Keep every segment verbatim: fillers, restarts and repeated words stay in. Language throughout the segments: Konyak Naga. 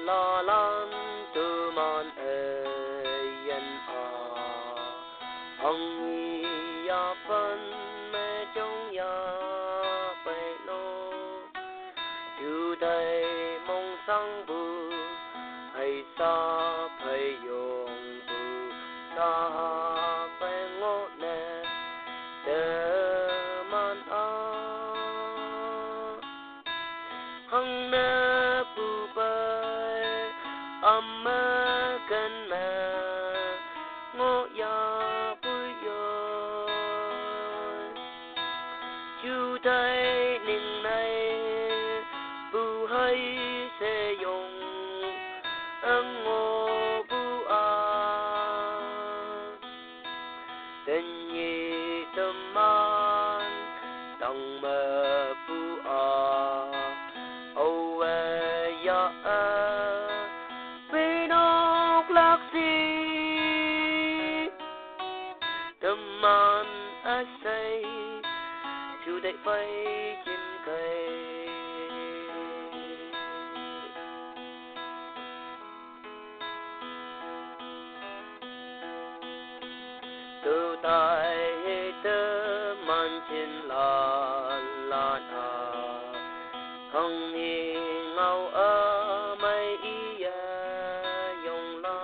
Salan tu man e yen a, ang yi ya pan me jong ya pe no. Ju dai mong sang bu, hai sa phai yong bu, sa ha phai ngo ne, te man a. Hang ne pu pai, am me ken me, ngo ya pu yo. Ju dai ning nai, pu hai se yong, ang ngo bu a. Ten yi teman, tang me pu a, o we ya e, pi nok lak si. Teman a sei, ju dek pai jin kai. Tu tai he teman chin la la na, hang ni ngau a mai i ya yong la.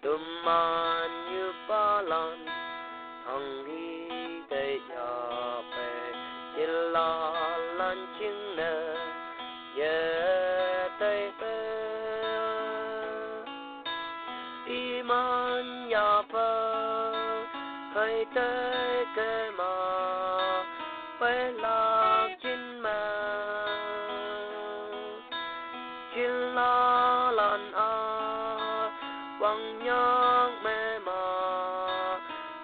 Teman yu palan, hang hi te ya pe, chin la lan ching ne, ye te pe. Iman ya pa, hai te ke ma, pai lak chin ma. Chin la lan a, wang nyang me ma,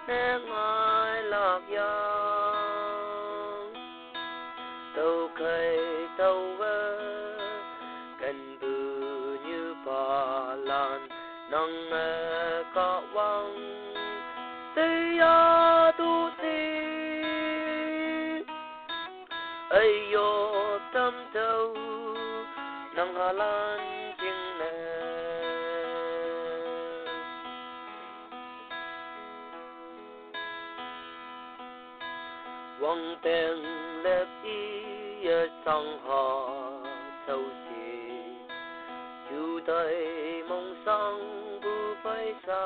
ne ngai lak yang. Tau kai tau we, kan bu nyu pa lan, nang e ka wang, te ya tu si. Ai yo tam tau, nang ha lan jing ne. Wang teng lep i ya sang ha sau si. Ju tai mong sang bu pai sa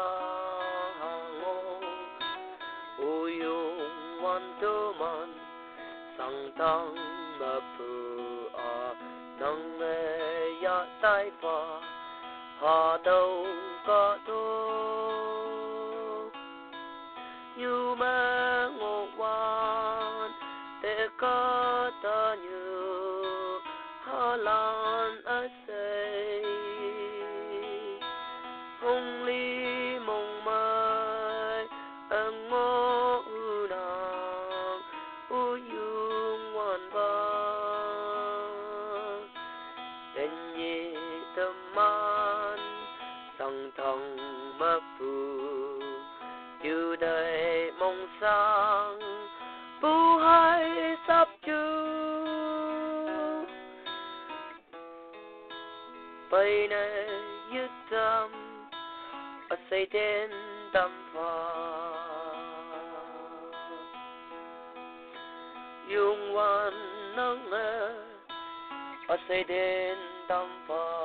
ha ngo. U yung wan tu man sang tang ma pu a, nang e ya tai pa ha tau ka tu. Yu ma ngo wan te ka ta nyu ha lan a sei. Hong li mong mai, a ngo u nang, u yung wan ba. Ten yi teman, sang tang ma pu, yu dai mong sang, pu hai sap ju. Pai ne yu tam, a sei ten tam pa. Yung wan nang e, a sei ten tam pa.